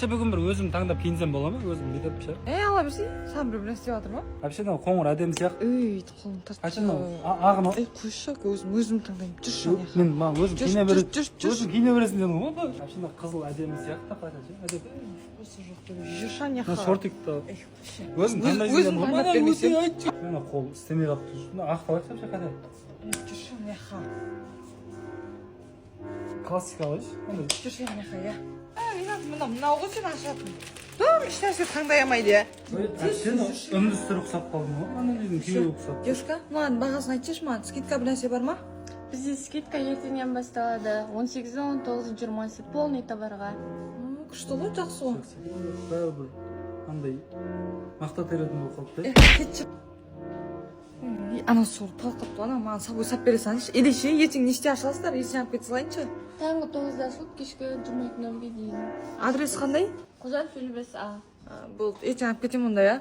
Бүгін бір өзім таңдап киінсем бола ма, өзім бүйтіп ше? Ей, ала берсей, саған біреу бір нәрсе істеп жатыр ма? Вообще, мынау қоңыр әдемі сияқты. Ей, қолым тартты. Қанша мынау? Ағын. Ей, қойшы, өзім, өзім таңдаймын, жүрші ана жаққа. Мен маған өзім Жүрші, киіне бересің. жүрші, жүрші. Өзің киіне бересің дедің ғой. Вообще, мына қызыл әдемі сияқты, қара ше, әдемі. Осы жоқ деп, жүрші ана Мына жаққа. Шортикті. Ей, қойшы. Өзің таңдайсың Өзім дедің ғой. таңдап Мына бермесем. өте айтшы. Мына қол істемей қалыпты. Мына ақ алайықшы вообще, қайда? Ей, жүрші ана жаққа. Классика алайыншы андай. Жүрші ана жаққа, иә. Ринат, мына мынау ғой сен ашатын. Дым ешнәрсе таңдай алмайды, иә. Сен үндістер ұқсап қалдың ғой, ана жердің күйеуі ұқсап. Девушка, мынаның бағасын айтсайшы маған, скидка бір нәрсе бар ма? Бізде скидка ертеңнен басталады. 18-і, 19-ы, 20-сы полный товарға. Күшті ғой, жақсы ғой. Бәрібір андай мақта теретін болып қалыпты. Е, кетші. Ей, ана сол талып қалыпты, ана маған с собой сап бере салыңызшы. Или ше, ертең нешеде ашыласыздар? Ертең алып кете салайыншы. Таңғы 9-да ашылып, кешкі 22:00-ге дейін. Адрес қандай? Қожанов 55 А. А, болды, ертең алып кетемін онда, иә.